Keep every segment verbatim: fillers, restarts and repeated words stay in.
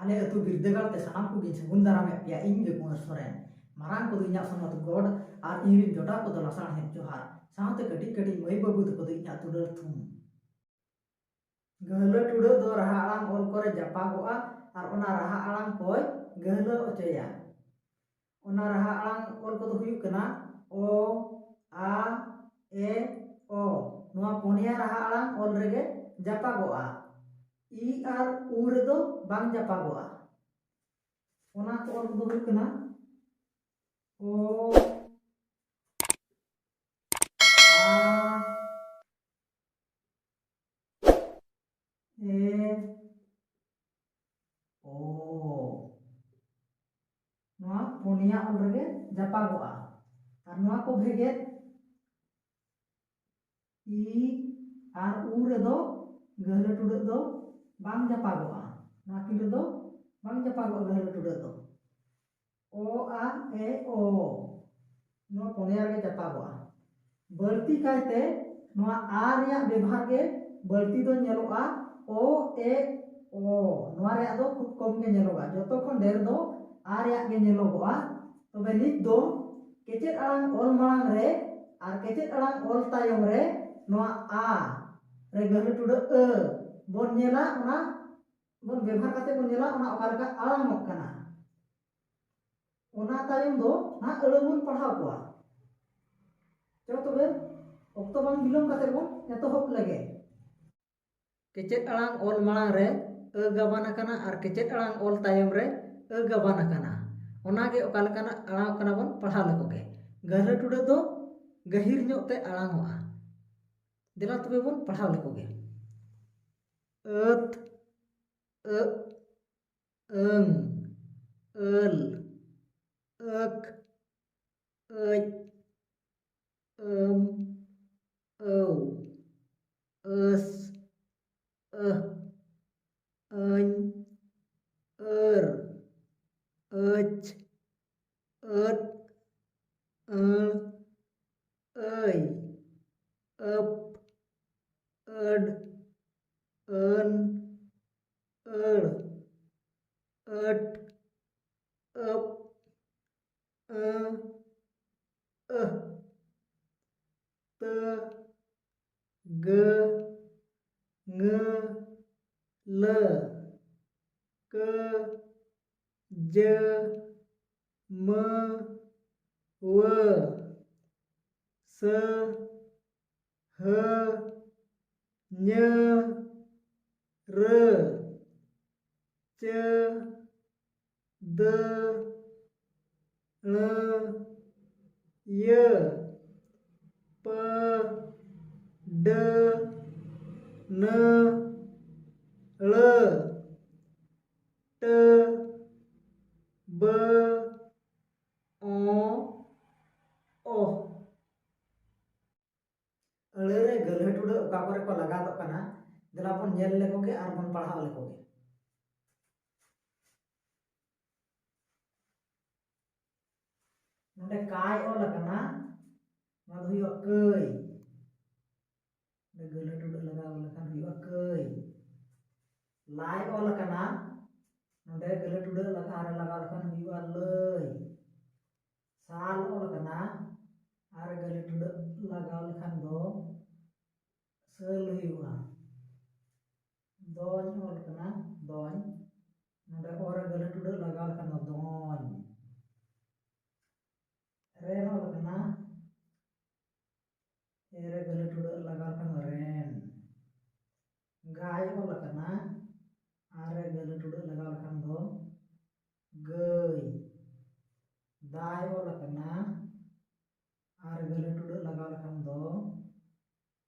ᱟᱞᱮ ᱟᱹᱛᱩ ᱵᱤᱨᱫᱟᱹᱜᱟᱲ ᱛᱮ ᱥᱟᱱᱟᱢ ᱠᱚᱜᱮᱧ ᱥᱟᱹᱜᱩᱱ ᱫᱟᱨᱟᱢᱮᱫ ᱯᱮᱭᱟ, ᱤᱧ ᱜᱮ ᱠᱩᱸᱣᱟᱨ ᱥᱚᱨᱮᱱ᱾ ᱢᱟᱨᱟᱝ ᱠᱚᱫᱚ ᱤᱧᱟᱹᱜ ᱥᱚᱱᱚᱛ ᱜᱚᱰ ᱟᱨ ᱤᱧ ᱨᱤᱱ ᱡᱚᱴᱟᱣ ᱠᱚᱫᱚ ᱞᱟᱥᱟᱬᱦᱮᱫ ᱡᱚᱦᱟᱨ᱾ ᱥᱟᱶᱛᱮ ᱠᱟᱹᱴᱤᱡ ᱠᱟᱹᱴᱤᱡ ᱢᱟᱹᱭ ᱵᱟᱹᱵᱩ ᱛᱟᱠᱚ ᱫᱚ ᱤᱧᱟᱹᱜ ᱫᱩᱞᱟᱹᱲ ᱛᱷᱩᱢ᱾ ᱜᱟᱹᱦᱞᱟᱹ ᱴᱩᱰᱟᱹᱜ ᱫᱚ ᱨᱟᱦᱟ ᱟᱲᱟᱝ ᱚᱞ ᱠᱚᱨᱮ ᱡᱟᱯᱟᱜᱚᱜᱼᱟ ᱟᱨ ᱚᱱᱟ ᱨᱟᱦᱟ ᱟᱲᱟᱝ ᱠᱚᱭ ᱜᱟᱹᱦᱞᱟᱹ ᱚᱪᱚᱭᱟ᱾ ᱚᱱᱟ ᱨᱟᱦᱟ ᱟᱲᱟᱝ ᱚᱞ ᱠᱚᱫᱚ ᱦᱩᱭᱩᱜ ᱠᱟᱱᱟ ᱚ, ᱟ, ᱮ, ᱚ᱾ ᱱᱚᱣᱟ ᱯᱩᱱᱭᱟ ᱨᱟᱦᱟ ᱟᱲᱟᱝ ᱚᱞ ᱨᱮᱜᱮ ᱡᱟᱯᱟᱜᱚᱜᱼᱟ᱾ ᱤ ᱟᱨ ᱩ ᱨᱮᱫᱚ ᱵᱟᱝ ᱡᱟᱯᱟᱜᱚᱜᱼᱟ᱾ ᱚᱱᱟ ᱠᱚ ᱚᱞ ᱠᱚᱫᱚ ᱦᱩᱭᱩᱜ ᱠᱟᱱᱟ ᱚ, ᱟ, ᱮ, ᱳ᱾ ᱱᱚᱣᱟ ᱯᱩᱱᱭᱟ ᱚᱞ ᱨᱮᱜᱮ ᱡᱟᱯᱟᱜᱚᱜᱼᱟ᱾ ᱟᱨ ᱱᱚᱣᱟ ᱠᱚ ᱵᱷᱮᱜᱮᱫ, ᱤ ᱟᱨ ᱩ ᱨᱮᱫᱚ ᱜᱟᱹᱦᱞᱟᱹ ᱴᱩᱰᱟᱹᱜ ᱫᱚ ᱵᱟᱝ ᱡᱟᱯᱟᱜᱚᱜᱼᱟ᱾ ᱱᱚᱣᱟ ᱠᱤᱱ ᱨᱮᱫᱚ ᱵᱟᱝ ᱡᱟᱯᱟᱜᱚᱜᱼᱟ ᱜᱟᱹᱦᱞᱟᱹ ᱴᱩᱰᱟᱹᱜ ᱫᱚ᱾ ᱚ, ᱟ, ᱮ, ᱳ᱾ ᱱᱚᱣᱟ ᱯᱩᱱᱭᱟ ᱨᱮᱜᱮ ᱡᱟᱯᱟᱜᱚᱜᱼᱟ᱾ ᱵᱟᱹᱲᱛᱤ ᱠᱟᱭᱛᱮ ᱱᱚᱣᱟ ᱟ ᱨᱮᱭᱟᱜ ᱵᱮᱵᱷᱟᱨ ᱜᱮ ᱵᱟᱹᱲᱛᱤ ᱫᱚ ᱧᱮᱞᱚᱜᱼᱟ᱾ ᱚ, ᱮ, ᱳ᱾ ᱱᱚᱣᱟ ᱨᱮᱭᱟᱜ ᱫᱚ ᱠᱷᱩᱵ ᱠᱚᱢ ᱜᱮ ᱧᱮᱞᱚᱜᱼᱟ᱾ ᱡᱚᱛᱚ ᱠᱷᱚᱱ ᱰᱷᱮᱨ ᱫᱚ ᱟ ᱨᱮᱭᱟᱜ ᱜᱮ ᱧᱮᱞᱚᱜᱚᱜᱼᱟ᱾ ᱛᱚᱵᱮ ᱱᱤᱛ ᱫᱚ ᱠᱮᱪᱮᱫ ᱟᱲᱟᱝ ᱚᱞ ᱢᱟᱲᱟᱝ ᱨᱮ ᱟᱨ ᱠᱮᱪᱮᱫ ᱟᱲᱟᱝ ᱚᱞ ᱛᱟᱭᱚᱢ ᱨᱮ ᱱᱚᱣᱟ ᱟ ᱨᱮ ᱜᱟᱹᱦᱞᱟᱹ ᱴᱩᱰᱟᱹᱜ ᱟᱹ ᱵᱚᱱ ᱧᱮᱞᱟ, ᱚᱱᱟ ᱵᱚᱱ ᱵᱮᱵᱷᱟᱨ ᱠᱟᱛᱮ ᱵᱚᱱ ᱧᱮᱞᱟ ᱚᱱᱟ ᱚᱠᱟ ᱞᱮᱠᱟ ᱟᱲᱟᱝᱚᱜ ᱠᱟᱱᱟ᱾ ᱚᱱᱟ ᱛᱟᱭᱚᱢ ᱫᱚ ᱱᱟᱦᱟᱜ ᱟᱹᱲᱟᱹ ᱵᱚᱱ ᱯᱟᱲᱦᱟᱣ ᱠᱚᱣᱟ᱾ ᱪᱚ ᱛᱚᱵᱮ, ᱚᱠᱛᱚ ᱵᱟᱝ ᱵᱤᱞᱚᱢ ᱠᱟᱛᱮ ᱵᱚᱱ ᱮᱛᱚᱦᱚᱵ ᱞᱮᱜᱮ᱾ ᱠᱮᱪᱮᱫ ᱟᱲᱟᱝ ᱚᱞ ᱢᱟᱲᱟᱝ ᱨᱮ ᱟᱹ ᱜᱟᱵᱟᱱ ᱟᱠᱟᱱᱟ ᱟᱨ ᱠᱮᱪᱮᱫ ᱟᱲᱟᱝ ᱚᱞ ᱛᱟᱭᱚᱢ ᱨᱮ ᱟᱹ ᱜᱟᱵᱟᱱ ᱟᱠᱟᱱᱟ᱾ ᱚᱱᱟᱜᱮ ᱚᱠᱟ ᱞᱮᱠᱟᱱᱟᱜ ᱟᱲᱟᱝ ᱠᱟᱱᱟ ᱵᱚᱱ ᱯᱟᱲᱦᱟᱣ ᱞᱮᱠᱚ ᱜᱮ᱾ ᱜᱟᱹᱦᱞᱟᱹ ᱴᱩᱰᱟᱹᱜ ᱫᱚ ᱜᱟᱹᱦᱤᱨ ᱧᱚᱜ ᱛᱮ ᱟᱲᱟᱝᱚᱜᱼᱟ᱾ ᱫᱮᱞᱟ ᱛᱚᱵᱮ ᱵᱚᱱ ᱯᱟᱲᱦᱟᱣ ᱞᱮᱠᱚ ᱜᱮ᱾ ᱟᱹᱛ, ᱟᱹᱜ, ᱟᱹᱝ, ᱟᱹᱞ, ᱟᱹᱠ, ᱟᱹᱡ, ᱟᱹᱢ, ᱟᱹᱣ, ᱟᱹᱥ, ᱟᱹᱦ, ᱟᱹᱧ, ᱟᱹᱨ, ᱟᱹᱪ, ᱟᱹᱫ, ᱟᱹᱲ, ᱟᱹᱭ, ᱟᱹᱯ, ᱟᱹᱰ, ᱟᱹᱱ, ᱟᱹᱲ, ᱟᱹᱴ, ᱟᱹᱯ, ᱟᱹ, ᱟᱹᱦ, ᱛᱟᱹ, ᱜᱟᱹ, ᱝᱟᱹ, ᱞᱟᱹ, ᱠᱟᱹ, ᱡᱟᱹ, ᱢᱟᱹ, ᱣᱟᱹ, ᱥᱟᱹ, ᱦᱟᱹ, ᱧᱟᱹ, ᱨᱟᱹ, ᱪᱟᱹ, ᱫᱟᱹ, ᱲᱟᱹ, ᱭᱟᱹ, ᱯᱟᱹ, ᱰᱟᱹ, ᱱᱟᱹ, ᱲᱟᱹ, ᱴᱟᱹ, ᱵᱟᱹ, ᱚ, ᱚᱦ᱾ ᱟᱹᱲᱟᱹ ᱨᱮ ᱜᱟᱹᱞᱦᱟᱹ ᱴᱩᱰᱟᱹᱜ ᱚᱠᱟ ᱠᱚᱨᱮ ᱠᱚ ᱞᱟᱜᱟᱛᱚᱜ ᱠᱟᱱᱟ, ᱫᱮᱞᱟ ᱵᱚᱱ ᱧᱮᱞ ᱞᱮᱠᱚ ᱜᱮ ᱟᱨ ᱵᱚᱱ ᱯᱟᱲᱦᱟᱣ ᱞᱮᱠᱚ ᱜᱮ᱾ ᱱᱚᱰᱮ ᱠᱟᱭ ᱚᱞ ᱟᱠᱟᱱᱟ, ᱱᱚᱣᱟ ᱫᱚ ᱦᱩᱭᱩᱜᱼᱟ ᱠᱟᱹᱭ᱾ ᱱᱚᱰᱮ ᱜᱟᱹᱞᱦᱟᱹ ᱴᱩᱰᱟᱹᱜ ᱞᱟᱜᱟᱣ ᱞᱮᱠᱷᱟᱱ ᱦᱩᱭᱩᱜᱼᱟ ᱠᱟᱹᱭ᱾ ᱞᱟᱭ ᱚᱞ ᱟᱠᱟᱱᱟ, ᱱᱚᱰᱮ ᱜᱟᱹᱞᱦᱟᱹ ᱴᱩᱰᱟᱹᱜ ᱞᱟᱜᱟᱣ ᱨᱮ ᱞᱟᱜᱟᱣ ᱞᱮᱠᱷᱟᱱ ᱦᱩᱭᱩᱜᱼᱟ ᱞᱟᱹᱭ᱾ ᱥᱟᱞ ᱚᱞ ᱟᱠᱟᱱᱟ, ᱟᱨ ᱜᱟᱹᱞᱦᱟᱹ ᱴᱩᱰᱟᱹᱜ ᱞᱟᱜᱟᱣ ᱞᱮᱠᱷᱟᱱ ᱫᱚ ᱥᱟᱹᱞ ᱦᱩᱭᱩᱜᱼᱟ᱾ ᱫᱚᱧ ᱚᱞ ᱟᱠᱟᱱᱟ, ᱫᱚᱧ᱾ ᱱᱚᱰᱮ ᱚ ᱨᱮ ᱜᱟᱹᱞᱦᱟᱹ ᱴᱩᱰᱟᱹᱜ ᱞᱟᱜᱟᱣ ᱞᱮᱠᱷᱟᱱ ᱫᱚ ᱫᱚᱧ᱾ ᱨᱮᱱ ᱚᱞ ᱟᱠᱟᱱᱟ, ᱮ ᱨᱮ ᱜᱟᱹᱞᱦᱟᱹ ᱴᱩᱰᱟᱹᱜ ᱞᱟᱜᱟᱣ ᱞᱮᱠᱷᱟᱱ ᱫᱚ ᱨᱮᱱ᱾ ᱜᱟᱭ ᱚᱞ ᱟᱠᱟᱱᱟ, ᱟᱨ ᱨᱮ ᱜᱟᱹᱞᱦᱟᱹ ᱴᱩᱰᱟᱹᱜ ᱞᱟᱜᱟᱣ ᱞᱮᱠᱷᱟᱱ ᱫᱚ ᱜᱟᱹᱭ᱾ ᱫᱟᱭ ᱚᱞ ᱟᱠᱟᱱᱟ, ᱟᱨ ᱨᱮ ᱜᱟᱹᱞᱦᱟᱹ ᱴᱩᱰᱟᱹᱜ ᱞᱟᱜᱟᱣ ᱞᱮᱠᱷᱟᱱ ᱫᱚ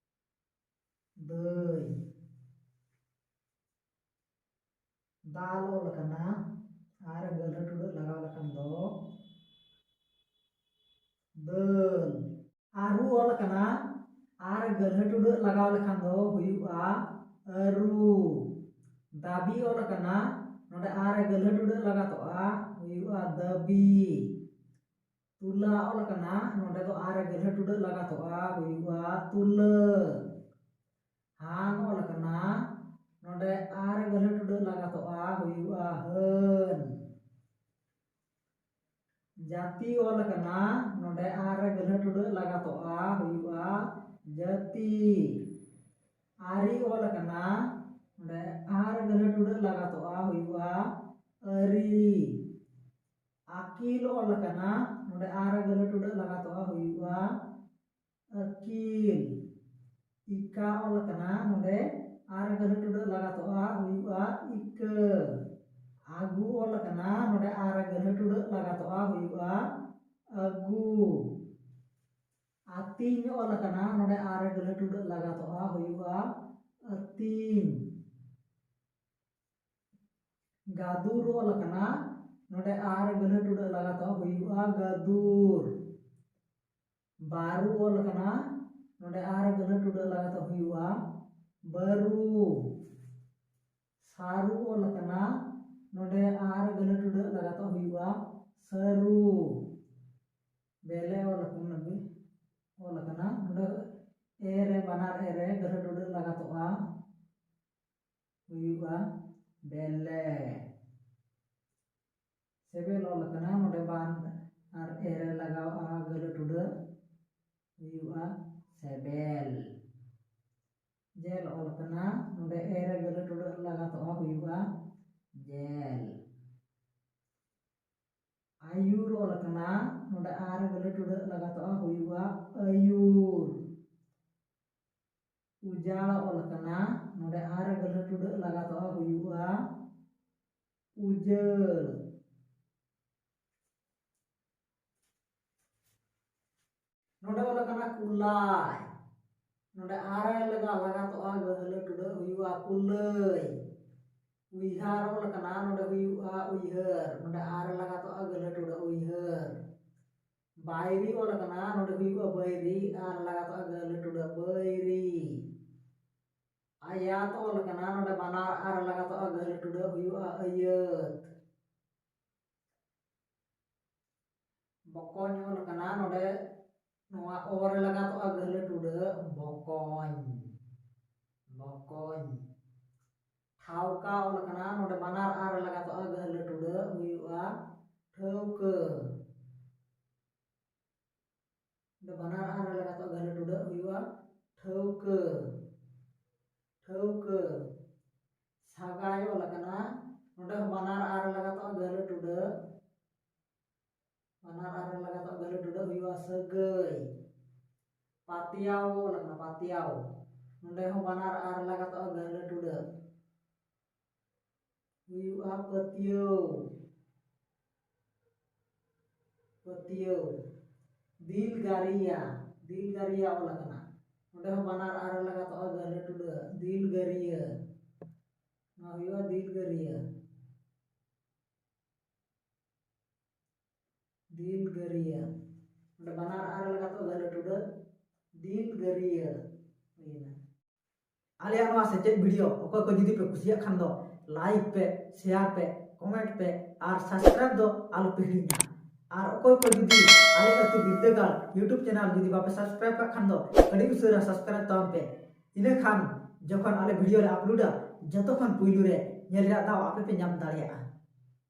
ᱫᱟᱹᱭ᱾ ᱫᱟᱞ ᱚᱞ ᱟᱠᱟᱱᱟ, ᱟᱨ ᱜᱟᱹᱞᱦᱟᱹ ᱴᱩᱰᱟᱹᱜ ᱞᱟᱜᱟᱣ ᱞᱮᱠᱷᱟᱱ ᱫᱚ ᱫᱟᱹᱞ᱾ ᱟᱹᱨᱩ ᱚᱞ ᱟᱠᱟᱱᱟ, ᱟᱨ ᱜᱟᱹᱞᱦᱟᱹ ᱴᱩᱰᱟᱹᱜ ᱞᱟᱜᱟᱣ ᱞᱮᱠᱷᱟᱱ ᱫᱚ ᱦᱩᱭᱩᱜᱼᱟ ᱟᱹᱨᱩ᱾ ᱫᱟᱵᱤ ᱚᱞ ᱟᱠᱟᱱᱟ, ᱱᱚᱰᱮ ᱟᱨ ᱜᱟᱹᱞᱦᱟᱹ ᱴᱩᱰᱟᱹᱜ ᱞᱟᱜᱟᱛᱚᱜᱼᱟ, ᱦᱩᱭᱩᱜᱼᱟ ᱫᱟᱹᱵᱤ᱾ ᱛᱩᱞᱟ ᱚᱞ ᱟᱠᱟᱱᱟ, ᱱᱚᱰᱮ ᱫᱚ ᱟᱨ ᱜᱟᱹᱞᱦᱟᱹ ᱴᱩᱰᱟᱹᱜ ᱞᱟᱜᱟᱛᱚᱜᱼᱟ, ᱦᱩᱭᱩᱜᱼᱟ ᱛᱩᱞᱟᱹ᱾ ᱦᱟᱱ ᱚᱞ ᱟᱠᱟᱱᱟ, ᱱᱚᱰᱮ ᱟᱨ ᱜᱟᱹᱞᱦᱟᱹ ᱴᱩᱰᱟᱹᱜ ᱞᱟᱜᱟᱛᱚᱜᱼᱟ, ᱦᱩᱭᱩᱜᱼᱟ ᱦᱟᱹ᱾ ᱡᱟᱹᱛᱤ ᱚᱞ ᱟᱠᱟᱱᱟ, ᱱᱚᱰᱮ ᱟᱨ ᱨᱮ ᱜᱟᱹᱦᱞᱟᱹ ᱴᱩᱰᱟᱹᱜ ᱞᱟᱜᱟᱛᱚᱜᱼᱟ, ᱦᱩᱭᱩᱜᱼᱟ ᱡᱟᱹᱛᱤ᱾ ᱟᱹᱨᱤ ᱚᱞ ᱟᱠᱟᱱᱟ, ᱱᱚᱰᱮ ᱟᱨ ᱨᱮ ᱜᱟᱹᱦᱞᱟᱹ ᱴᱩᱰᱟᱹᱜ ᱞᱟᱜᱟᱛᱚᱜᱼᱟ, ᱦᱩᱭᱩᱜᱼᱟ ᱟᱹᱨᱤ᱾ ᱟᱹᱠᱤᱞ ᱚᱞ ᱟᱠᱟᱱᱟ, ᱱᱚᱰᱮ ᱟᱨ ᱨᱮ ᱜᱟᱹᱦᱞᱟᱹ ᱴᱩᱰᱟᱹᱜ ᱞᱟᱜᱟᱛᱚᱜᱼᱟ, ᱦᱩᱭᱩᱜᱼᱟ ᱟᱹᱠᱤᱞ᱾ ᱤᱠᱟ ᱚᱞ ᱟᱠᱟᱱᱟ, ᱱᱚᱰᱮ ᱟᱨ ᱨᱮ ᱜᱟᱹᱦᱞᱟᱹ ᱴᱩᱰᱟᱹᱜ ᱞᱟᱜᱟᱛᱚᱜᱼᱟ, ᱦᱩᱭᱩᱜᱼᱟ ᱤᱠᱟᱹ᱾ ᱟᱹᱜᱩ ᱚᱞ ᱟᱠᱟᱱᱟ, ᱱᱚᱰᱮ ᱟᱨ ᱨᱮ ᱜᱟᱹᱦᱞᱟᱹ ᱴᱩᱰᱟᱹᱜ ᱞᱟᱜᱟᱛᱚᱜᱼᱟ, ᱦᱩᱭᱩᱜᱼᱟ ᱟᱹᱜᱩ᱾ ᱟᱹᱛᱤᱧ ᱚᱞ ᱟᱠᱟᱱᱟ, ᱱᱚᱰᱮ ᱟᱨ ᱨᱮ ᱜᱟᱹᱦᱞᱟᱹ ᱴᱩᱰᱟᱹᱜ ᱞᱟᱜᱟᱛᱚᱜᱼᱟ, ᱦᱩᱭᱩᱜᱼᱟ ᱟᱹᱛᱤᱧ᱾ ᱜᱟᱫᱩᱨ ᱚᱞ ᱟᱠᱟᱱᱟ, ᱱᱚᱰᱮ ᱟᱨ ᱨᱮ ᱜᱟᱹᱦᱞᱟᱹ ᱴᱩᱰᱟᱹᱜ ᱞᱟᱜᱟᱛᱚᱜᱼᱟ, ᱦᱩᱭᱩᱜᱼᱟ ᱜᱟᱫᱩᱨ᱾ ᱵᱟᱹᱨᱩ ᱚᱞ ᱟᱠᱟᱱᱟ, ᱱᱚᱰᱮ ᱟᱨ ᱨᱮ ᱜᱟᱹᱦᱞᱟᱹ ᱴᱩᱰᱟᱹᱜ ᱞᱟᱜᱟᱛᱚᱜ ᱦᱩᱭᱩᱜᱼᱟ ᱵᱟᱹᱨᱩ᱾ ᱥᱟᱹᱨᱩ ᱚᱞ ᱟᱠᱟᱱᱟ, ᱱᱚᱰᱮ ᱟᱨ ᱨᱮ ᱜᱟᱹᱦᱞᱟᱹ ᱴᱩᱰᱟᱹᱜ ᱞᱟᱜᱟᱛᱚᱜ ᱦᱩᱭᱩᱜᱼᱟ ᱥᱟᱹᱨᱩ᱾ ᱵᱮᱞᱮ ᱚᱞ ᱟᱠᱟᱱᱟ, ᱚᱞ ᱟᱠᱟᱱᱟ, ᱱᱚᱰᱮ ᱮ ᱨᱮ, ᱵᱟᱱᱟᱨ ᱮ ᱨᱮ ᱜᱟᱹᱦᱞᱟᱹ ᱴᱩᱰᱟᱹᱜ ᱞᱟᱜᱟᱛᱚᱜᱼᱟ, ᱦᱩᱭᱩᱜᱼᱟ ᱵᱮᱞᱮ᱾ ᱥᱮᱵᱮᱞ ᱚᱞ ᱟᱠᱟᱱᱟ, ᱱᱚᱰᱮ ᱵᱟᱱᱟᱨ ᱮ ᱨᱮ ᱞᱟᱜᱟᱣᱜᱼᱟ ᱜᱟᱹᱦᱞᱟᱹ ᱴᱩᱰᱟᱹᱜ, ᱦᱩᱭᱩᱜᱼᱟ ᱥᱮᱵᱮᱞ᱾ ᱡᱮᱞ ᱚᱞ ᱟᱠᱟᱱᱟ, ᱱᱚᱰᱮ ᱮ ᱨᱮ ᱜᱟᱹᱦᱞᱟᱹ ᱴᱩᱰᱟᱹᱜ ᱞᱟᱜᱟᱛᱚᱜᱼᱟ, ᱦᱩᱭᱩᱜᱼᱟ ᱡᱮᱞ᱾ ᱟᱭᱩᱨ ᱚᱞ ᱟᱠᱟᱱᱟ, ᱱᱚᱰᱮ ᱟᱨ ᱨᱮ ᱜᱟᱹᱦᱞᱟᱹ ᱴᱩᱰᱟᱹᱜ ᱞᱟᱜᱟᱛᱚᱜᱼᱟ, ᱦᱩᱭᱩᱜᱼᱟ ᱟᱹᱭᱩᱨ᱾ ᱩᱡᱟᱲ ᱚᱞ ᱟᱠᱟᱱᱟ, ᱱᱚᱰᱮ ᱟᱨ ᱨᱮ ᱜᱟᱹᱦᱞᱟᱹ ᱴᱩᱰᱟᱹᱜ ᱞᱟᱜᱟᱛᱚᱜᱼᱟ, ᱦᱩᱭᱩᱜᱼᱟ ᱩᱡᱟᱹᱲ᱾ ᱱᱚᱰᱮ ᱚᱞ ᱟᱠᱟᱱᱟ ᱠᱩᱞᱟᱭ, ᱱᱚᱰᱮ ᱟᱨ ᱨᱮ ᱞᱟᱜᱟ-, ᱞᱟᱜᱟᱛᱚᱜᱼᱟ, ᱜᱟᱹᱦᱞᱟᱹ ᱴᱩᱰᱟᱹᱜ ᱦᱩᱭᱩᱜᱼᱟ ᱠᱩᱞᱟᱹᱭ᱾ ᱩᱭᱦᱟᱨ ᱚᱞ ᱟᱠᱟᱱᱟ, ᱱᱚᱰᱮ ᱦᱩᱭᱩᱜᱼᱟ ᱩᱭᱦᱟᱹᱨ, ᱱᱚᱰᱮ ᱟᱨ ᱨᱮ ᱞᱟᱜᱟᱛᱚᱜᱼᱟ, ᱜᱟᱹᱦᱞᱟᱹ ᱴᱩᱰᱟᱹᱜ ᱩᱭᱦᱟᱹᱨ᱾ ᱵᱟᱭᱨᱤ ᱚᱞ ᱟᱠᱟᱱᱟ, ᱱᱚᱰᱮ ᱦᱩᱭᱩᱜᱼᱟ ᱵᱟᱹᱭᱨᱤ, ᱟᱨ ᱞᱟᱜᱟᱛᱚᱜᱼᱟ ᱜᱟᱹᱦᱞᱟᱹ ᱴᱩᱰᱟᱹᱜ ᱵᱟᱹᱭᱨᱤ᱾ ᱟᱭᱟᱛ ᱚᱞ ᱟᱠᱟᱱᱟ, ᱱᱚᱰᱮ ᱵᱟᱱᱟᱨ ᱟᱨ ᱞᱟᱜᱟᱛᱚᱜᱼᱟ, ᱜᱟᱹᱦᱞᱟᱹ ᱴᱩᱰᱟᱹᱜ ᱦᱩᱭᱩᱜᱼᱟ ᱟᱹᱭᱟᱹᱛ᱾ ᱵᱚᱠᱚᱧ ᱚᱞ ᱟᱠᱟᱱᱟ, ᱱᱚᱰᱮ ᱱᱚᱣᱟ ᱚ ᱨᱮ ᱞᱟᱜᱟᱛᱚᱜᱼᱟ, ᱜᱟᱹᱦᱞᱟᱹ ᱴᱩᱰᱟᱹᱜ ᱵᱚᱠᱚᱧ, ᱵᱚᱠᱚᱧ᱾ ᱴᱷᱟᱶᱠᱟ ᱚᱞ ᱟᱠᱟᱱᱟ, ᱱᱚᱰᱮ ᱵᱟᱱᱟᱨ ᱟᱨ ᱨᱮ ᱞᱟᱜᱟᱛᱚᱜᱼᱟ, ᱜᱟᱹᱦᱞᱟᱹ ᱴᱩᱰᱟᱹᱜ ᱦᱩᱭᱩᱜᱼᱟ ᱴᱷᱟᱹᱣᱠᱟᱹ᱾ ᱯᱟᱛᱭᱟᱣ ᱚᱞ ᱟᱠᱟᱱᱟ, ᱯᱟᱛᱭᱟᱣ᱾ ᱱᱚᱰᱮ ᱦᱚᱸ ᱵᱟᱱᱟᱨ ᱟᱨ ᱞᱟᱜᱟᱛᱚᱜᱼᱟ, ᱜᱟᱹᱦᱞᱟᱹ ᱴᱩᱰᱟᱹᱜ᱾ ᱦᱩᱭᱩᱜᱼᱟ ᱯᱟᱹᱛᱭᱟᱹᱣ, ᱯᱟᱹᱛᱭᱟᱹᱣ᱾ ᱫᱤᱞᱜᱟᱹᱨᱤᱭᱟ, ᱫᱤᱞᱜᱟᱹᱨᱤᱭᱟ ᱚᱞ ᱟᱠᱟᱱᱟ᱾ ᱱᱚᱰᱮ ᱦᱚᱸ ᱵᱟᱱᱟᱨ ᱟᱨ ᱞᱟᱜᱟᱛᱚᱜᱼᱟ, ᱜᱟᱹᱦᱞᱟᱹ ᱴᱩᱰᱟᱹᱜ, ᱫᱤᱞᱜᱟᱹᱨᱤᱭᱟᱹ᱾ ᱱᱚᱣᱟ ᱦᱩᱭᱩᱜᱼᱟ ᱫᱤᱞᱜᱟᱹᱨᱤᱭᱟᱹ᱾ ᱫᱤᱞᱜᱟᱹᱨᱤᱭᱟᱹ᱾ ᱱᱚᱰᱮ ᱵᱟᱱᱟᱨ ᱟᱨ ᱞᱟᱜᱟᱛᱚᱜᱼᱟ, ᱜᱟᱹᱦᱞᱟᱹ ᱴᱩᱰᱟᱹᱜ, ᱫᱤᱞᱜᱟᱹᱨᱤᱭᱟᱹ᱾ ᱦᱩᱭᱱᱟ᱾ ᱟᱞᱮᱭᱟᱜ ᱱᱚᱣᱟ ᱥᱮᱪᱮᱫ video ᱚᱠᱚᱭ ᱠᱚ ᱡᱩᱫᱤ ᱯᱮ ᱠᱩᱥᱤᱭᱟᱜ ᱠᱷᱟᱱ ᱫᱚ, like ᱯᱮ, share ᱯᱮ, comment ᱯᱮ ᱟᱨ subscribe ᱫᱚ ᱟᱞᱚ ᱯᱮ ᱦᱤᱲᱤᱧᱟ᱾ ᱟᱨ ᱚᱠᱚᱭ ᱠᱚ ᱡᱩᱫᱤ ᱟᱞᱮ ᱟᱹᱛᱩ ᱵᱤᱨᱫᱟᱹᱜᱟᱲ YouTube channel ᱡᱩᱫᱤ ᱵᱟᱯᱮ subscribe ᱠᱟᱜ ᱠᱷᱟᱱ ᱫᱚ, ᱟᱹᱰᱤ ᱩᱥᱟᱹᱨᱟ subscribe ᱛᱟᱵᱚᱱ ᱯᱮ᱾ ᱤᱱᱟᱹᱠᱷᱟᱱ ᱡᱚᱠᱷᱚᱱ ᱟᱞᱮ video ᱞᱮ uploadᱟ, ᱡᱚᱛᱚ ᱠᱷᱚᱱ ᱯᱩᱭᱞᱩ ᱨᱮ ᱧᱮᱞ ᱨᱮᱭᱟᱜ ᱫᱟᱣ ᱟᱯᱮ ᱯᱮ ᱧᱟᱢ ᱫᱟᱲᱮᱭᱟᱜᱼᱟ᱾